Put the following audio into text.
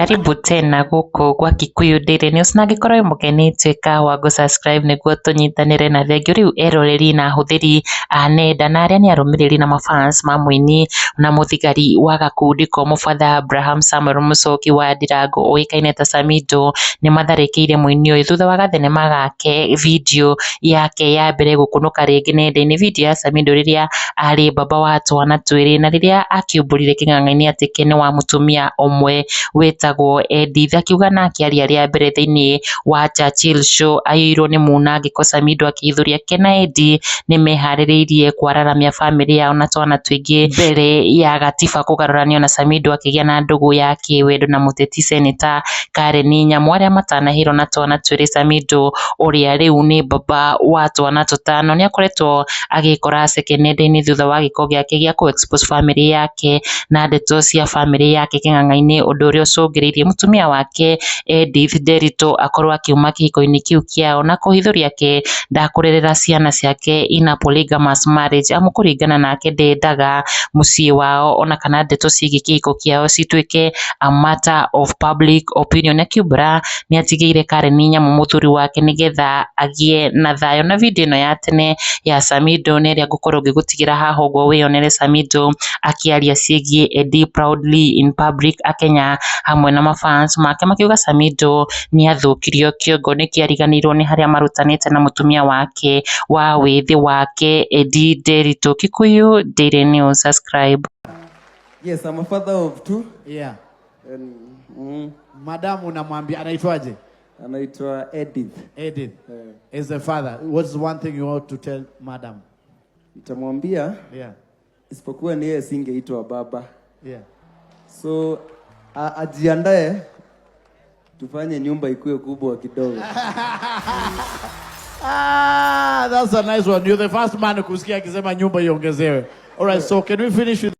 Karibu tena gũkũ gwa Kikuyu Daily News, na angĩkorwo wĩ mũgeni, tuĩka wa gũ subscribe nĩguo tũnyitanĩre. Na thengiũ rĩu eroreri na ahũthĩri a nenda na arĩa nĩ arũmĩrĩri na mafans ma mũini na mũthigari wa gakundi komũ Father Abraham Samuel Mũchoki wa Ndirango ũĩkaine ta Samido, nĩ matharĩkĩire mũini ũyũ thutha wa gathenema gake, video yake ya mbere gũkunũka rĩngĩ nenda-inĩ. Video ya Samido rĩrĩa arĩ baba wa twana twĩrĩ na rĩrĩa akiumbũrire kĩng'ang'a-inĩ atĩ ke nĩ wa mũtumia ũmwe wĩtagwo Edith, akiuga na akĩaria rĩa mbere thĩinĩ wa Churchill Show aiyũirwo nĩ munangĩko. Samido akĩhithũria ke na Eddie nĩ meharĩrĩirie kwararamia bamĩrĩ yao na twana tũingĩ mbere ya gatiba kũgarũranio, na Samido akĩgĩa na ndũgũ ya kĩwendo na mũteti Seneta Karen Nyamu arĩa matanahĩrwo na twana twĩrĩ. Samido ũrĩa rĩu nĩ baba wa twana tũtano nĩ akoretwo agĩkora ceke nenda-inĩ thutha wa gĩko gĩake gĩa kũ expose bamĩrĩ yake na ndeto cia bamĩrĩ yake kĩng'ang'a-inĩ, ũndũ ũrĩa ũcũngĩrĩirie mũtumia wake Edith Nderitu akorwo akiuma kĩhiko-inĩ kĩu kĩao na kũhithũria ke ndakũrerera ciana ciake in a polygamous marriage, amu kũringana nake ndendaga mũciĩ wao ona kana ndeto ciĩgiĩ kĩhiko kĩao cituĩke a matter of public opinion. Akiumbũra nĩ atigĩire Karen Nyamu mũthuri wake nĩgetha agĩe na thayũ. Na video ĩno ya tene ya Samido nĩ ĩrĩa ngũkorwo ngĩgũtigĩra haha ũguo wĩyonere Samido akĩaria ciĩgiĩ Eddie proudly in public akenya hamwe na mafans make, makiuga Samido nĩ athũkirio kĩongo nĩkĩ ariganĩirwo nĩ harĩa marutanĩte na mũtumia wake wa wĩthĩ wake Eddie Nderitu. Kikuyu Daily News, subscribe. Yes, I'm a father of two. And, Madam unamwambia anaitwaje? Anaitwa Edith. Edith. Eh. As the father, what's one thing you want to tell madam? Nitamwambia isipokuwa ni yeye singeitwa baba. So ajiandae tufanye nyumba ikuwe kubwa kidogo. Ah, that's a nice one. You're the first man kusikia akisema nyumba iongezewe. All right, so can we finish with